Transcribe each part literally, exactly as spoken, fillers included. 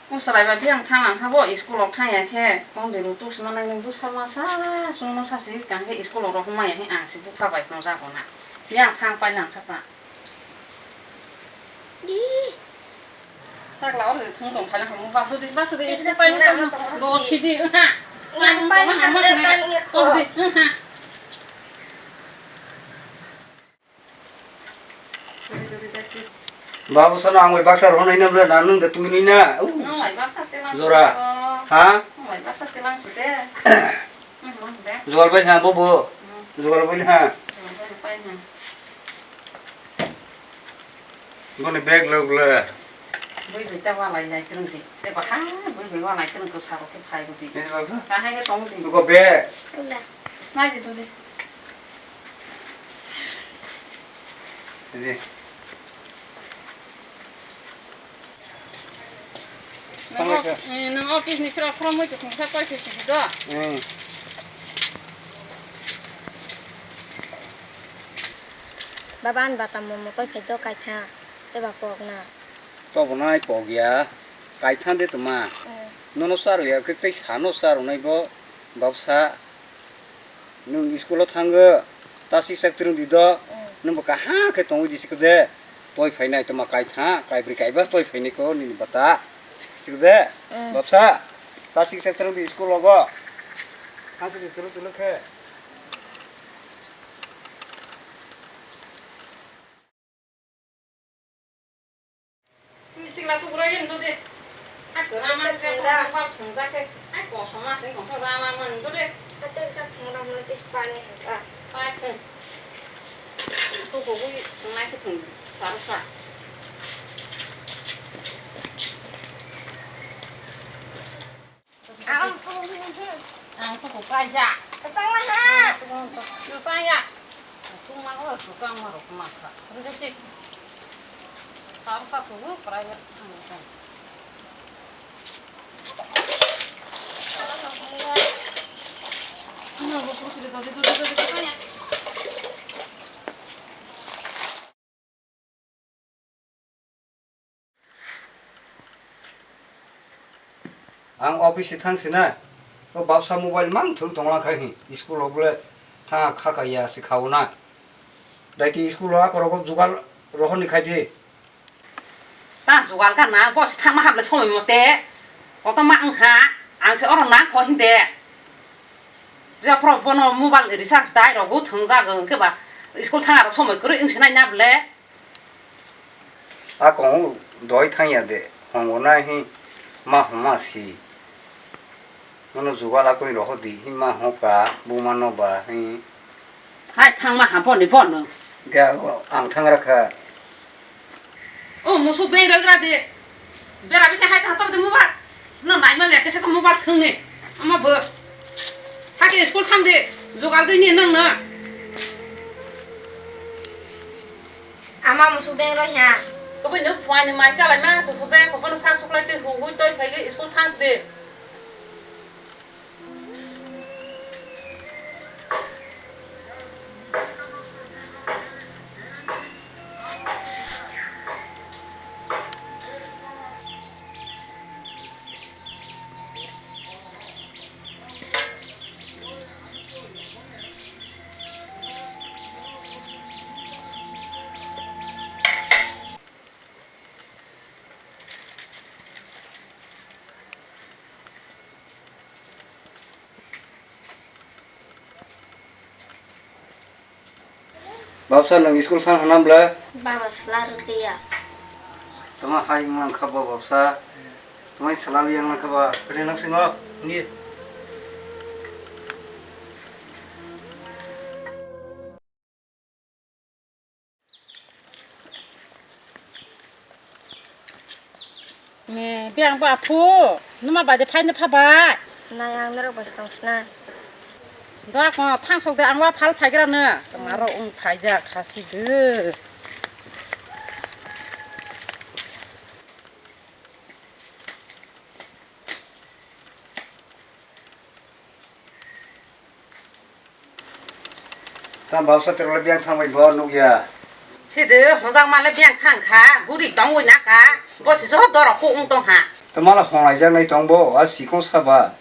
Mo chwrai bai biyang thang ang kha bo, school rok thang ya khe, tong de ru tuk sima nai nung bwsa masa, chwng no sa si kang khe school rok rw hwn maya khe ang se bupha bai tong jago na. Biyang thang pai lang kha ta. Sakla oro de thung tong phai lang kha, mo ba hudi, ba hudi, school pai lang kha, do si di, ha. Nang pai lang kha, tang ya ko. Hudi, ha. Babu sana ang bai baksa rohon ina bla na nung da tumi nina. Nung bai baksa telang. Jora. Ha? Nung bai baksa telang site. Nung de. Jual bai ha bobo. Hmm. Jual bai ha. Jual bai pai ha. Boni bag lo bla. Bui bui ta walai lai tung di. Te ba ha bui bui walai tung ko saro ke phai di. Ni babu. Ka hai ke tong di. Ko bag. Nai di tu di. Ini. Nang, eh, nang office ni khra khra moi kuthum sa koi phi sidi do. Hmm. Baba, an bata momo koi phi do kaitha. Te ba pok na. To bo nai pok ya. Kaitha de tuma. Hmm. Nono saro ya khe tei sano saro nai bo babsa. Nwng school o thango, ta siksa kwrwng di do, mm, nwng bo kaha khe tongwi di sikde, toi phainai toma kaitha, kaibrwi kaiba toi phainai ko nini bata. Sikde, mm, bapsa, ta siksa kwrwng di school o bo. Ha sikde tulu tulu khe. Ni sikla tu bura yen dode. Ai ko rama khe thungjak khe. Ai ko soma sing ko rama man dode. Ate bisa thungra mula tis pani hata. Pai thung. Ko ko bui thungnai khe thung sar sa. Ang tuku kaisa. Kachang na ha. Nusa ya. Tung ma o su kang ma ro ma kha. Ri ti. Sar sa tu private. Ang office se thang sina, o bapsa mobile mang thwng tonglang khai hi, school o bole tha kha kaiya se khauna. Daiti school o akorok jugal rohorni khai di. Ta jugal ka na, bo se thangma haple somoi mote. Koto ma wng ha, ang se oro nang kho hinde. Jepro bono mobile recharge dai rogo thwngjak hwnkhe ba school thang aro somoi kwrwi wng se nai na ble. A kong doi thang ya de, hongo nai hi ma homa si. Nono jugal akoi rohor di, hi ma hoka, buma no ba, hi. Hai thangma ha boni bono. Ga ang thang rakha. O musu beng rok ra de. Bera bisi hai thang tab de mobile. No nai ma le kesa mobile thang ni. Ama bo. Hake school thang de. Jugal gini nang na. Ama musu beng rok ya. Ko bo no phone ni mai chalai ma su phuje ko bo no sa suklai te hu hui toi phai ge school thang de. Bapsa, nwng school thang hwnam bwle? Baba, swla rwliya. Tama hai wng kha bo bapsa. Tama swla li wng kha ba. Phede nok singo. Ngi. Me, biyang bo aphu, numa bai de phaino pha bai. Nai ang norok bai se tong sina. Dok mo, thang sok de ang wa phal phai gra no. Tong aro ung phai ja khasi de. Tam bapsa terok le biyang thang bai bo nukya. Sidi hojak male biyang thang kha, guri tongwi na kha, bo si so dorok kuk wng tong kha. Mala honglaijaknai tongbo, a sikong saba.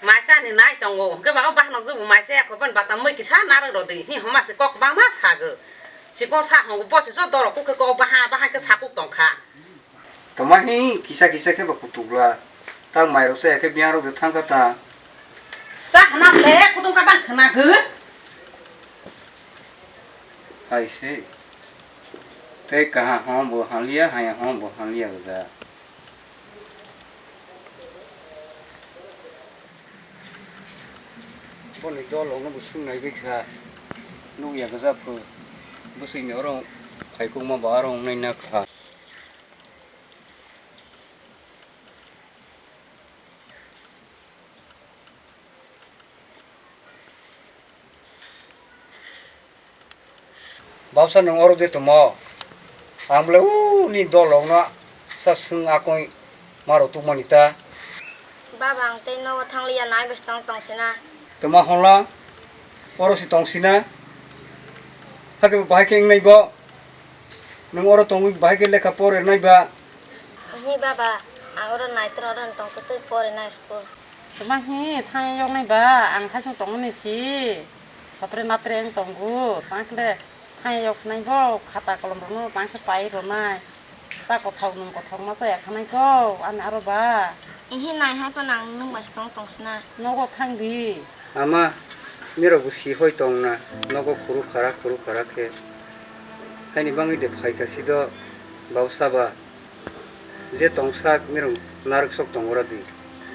Maisa ni nai tongo, hwnkhe ba o bahanok jubu maisa ya khobon bata mui kisa narwk rodi, hi homa se kok bangma sago. Sikong sa hongo, bosi so dorok kuk khe kok baha, baha khe sakuk tongkha. Toma hi kisa kisa khe ba kutukla. Ta mairok sa ya khe biyang rok de thangkha ta. Cha hana ble, kudung kadang khna gw. Hai se. Tei kaha hom bo hanliya, haya hom bo hanliya gajak. Boni dol rokno bo sung nai bai kha. Nuk ya gajak phu. Bwswini oro phaikukma bo aro wngnai na kha. Bausa nwng oro de tomo. Ang bole uni dol rokno sa swng akoi maro tukmani ta. Baba, ang tei nogo thangliya, nai bwskango tongsina. Toma hwnla, oro se tongsina. Hakhe bo bahai khe wngnai bo. Nwng oro tongwi bahai khe lekha pore nai ba. Hi baba, ang oro nai tro, oro tong twi pore nai school. Toma hi thang yok nai ba, ang thaisung tongmani si. Sopre napre wng tongo, tang khe thang yok nai bo, khata kolom rokno tang khe pai rwnai. Cha kothok nwng kothok ma cha ya khanai ko, ani aro ba. Ihi nai hai phano ang nwng bai tong tong sina. Nogo thang di. Ama, nirok bo si hoi tong na, nogo khuru khara, khuru khara khe. Haini bangwi de phai kha si do, bausa ba. Je tongsak nirok narwk sok tong ora di.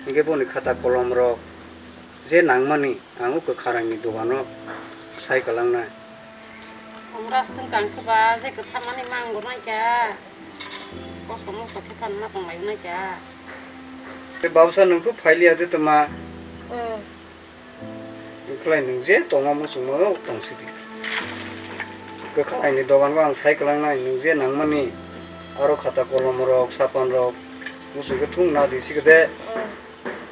Hinkhe boni khata kolom rok je nangmani ang o kwkharangni dogano sai kwlangnai. Omras tong kang khe ba je kwthamani mango nai kha. Kosto mosto khe phan ma tong lai nai kha. Te bausa nwng khe phai liya de toma. Hmm. Wngkhlai nwng je tongo muchungma tong sidi. Kwkharangni dogan o ang sai kwlangnai nwng je nangmani aro khata kolom rok sapan rok muchung khe thung na di sikhe de.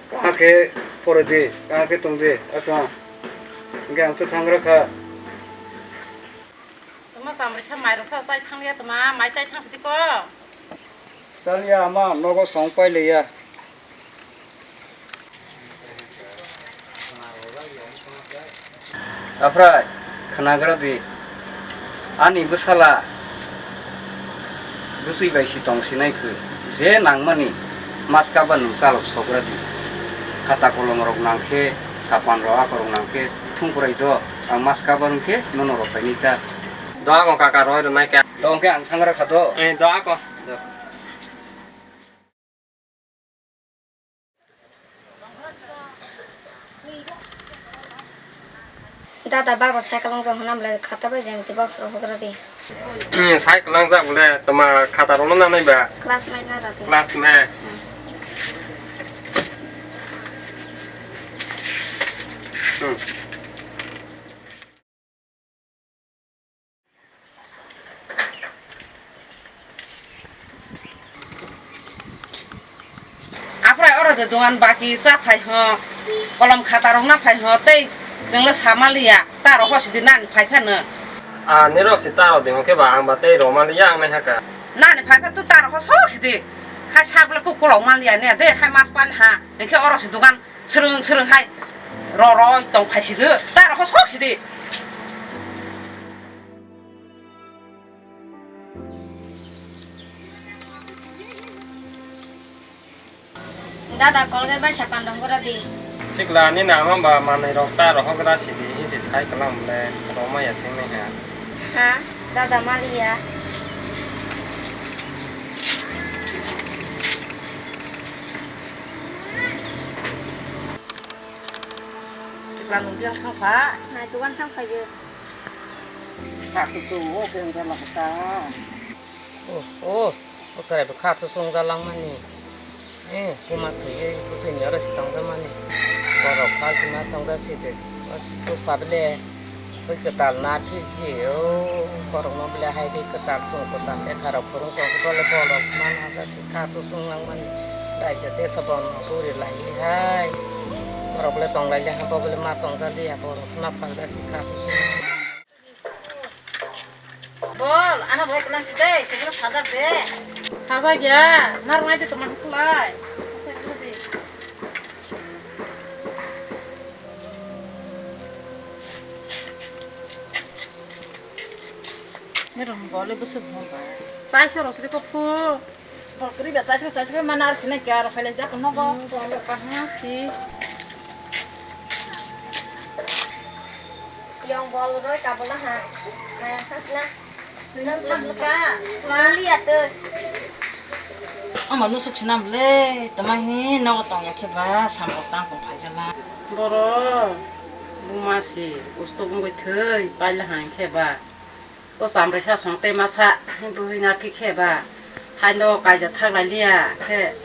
Kaham khe pore di, kaham khe tong di, ako. Hingke ang to thang ra kha. Toma chamrisa mairok sa chai thang ya toma, mai chai thang sidi ko. Chaliya ama nogo song pai liya. Aphrai khwnagra di, ani bwsala bwswi bai si tong sinai khe, je nangmani maska ba nwng chalok sogra di. Khata kolom rok nang khe, sapan rok akorok nang khe, thung kwrai do, ang maska ba wng khe nono rok bai nai ta. Do ako kaka roi rwnai kha. Do hwnkhe ang thangra kha do. Eh, do ako. Do. Dada, baba cycle wng jong hwnam le khata bai jemti box rok hugra di. Hmm, cycle wng jak bole toma khata rok no nanai ba? Classmate na rati. Classmate. Hmm. Hmm. Aphrai oro de dogan baki cha phai ho, kolom khata rok na phai ho, tei chwng le sama liya, ta rok ho sidi nani phai phano. A, nirok si ta rok de hwnkhe ba ang ba tei roma liya ang nai haka. Nani phai pha tu ta rok ho sok sidi, hai sak le kuk kolok man liya ne, de hai mas pal ha, hwnkhe oro si dogan. Srwng srwng hai ro roi tong phai sidi, ta rok sok sidi. Dada, Colgate bai sapan rok gra di. Sikla ni nama ba manwi rok ta rok gra sidi, isi sai kwlam le roma ya sing nai ha. Ha, dada maliya. Tikla nung biang thang pha. Nai tugan thang pha yo. Kha tu tu o ke ang jala kata. Oh, oh, o sarai bo kha tu sung jalang mani. Eh, kuma tu ye, ku sini ora si tong jamani. Borok pha si ma tong ja si de. O si tu pa bele. Twi kwtal na phisi o, borokno bele hai twi kwtal, chwng kwtal, lekha rok phwrwng tong khe, bole bol rok sman hajasi kha chusong langmani, raida desa bono puri lai hai, borok le tong lai le ha, bo bole ma tong jali ha, borok sma pal jasi kha chusong. Bol, ano bai kwlwng si de, siboro sajak de. Sajak ya, narwk nai se tongma hwnkhe lai. Ni rong bole bwswk bumba. Chai se rosri ko phu. Bol kwrwi ba chai se, chai se ma nar khine kya ro phailai jak nogo. Hmm, bol ka ha si. Yong bol roi ka bola ha. Kaya khas na. Twi nang thang ka. Mali ya twi. Ama nusuk sinam le, tama hi nogo tong ya khe ba, samrok tang tong phaijala. Boro buma si, usto bungoi thwi, paila hang khe ba. O samresa song tei masa, hi bui na phi khe ba. Haino kaija thak lai liya khe.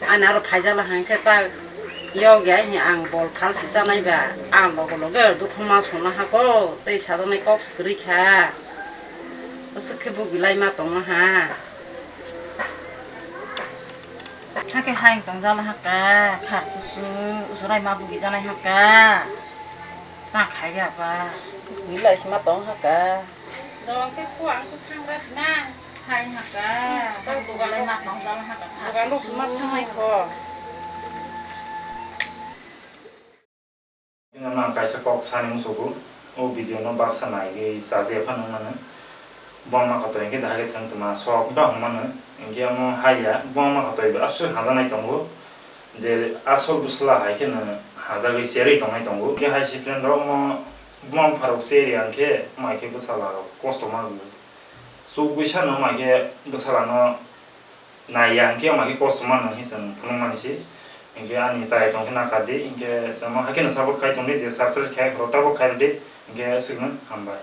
Ani aro phaijala hang khe ta yog ya hi ang bol phal si chanai ba. Ang logo logo dukhu ma songna ha ko, tei sajaknai kok se kwrwi kha. Aswk khe bugi lai ma tongma ha. Hakhe haing tong jala haka, khar susu, usurai ma bugi janai haka. Ta khai ya ba. Bugi lai sima tong haka. Dong khe khuang khe thang ras na. Haing haka. Ta bugi lai ma tong jala haka, khar susu. Bugi lai sima thangnai kho. Bini ulo ang kaisa kok sani musugo, o video no baksa naigwi chajiya phano wngmano. Bo ma kotoi hwnkhe dahai khe thwng tongma sok ba hwnmano, hwnkhe omo haiya bo ma kotoi bo aswk hajaknai tongo, je asol bwsla hai kheno hajagwi cherwi tongnai tongo. Hwnkhe hai second rok omo buma bupharok cherya hwnkhe omo hai khe bwsala rok kosto mango. Chukgwi sano omo hai khe bwsala no naiya hwnkhe omo hai khe kosto mano hinwi chwng phunukmani se. Hwnkhe ani chaya tongkhe nakardi, hwnkhe chwngno haikheno support khai tongdi, je subscribe khai khoro tabok khairwdi, hwnkhe aswkno hambai.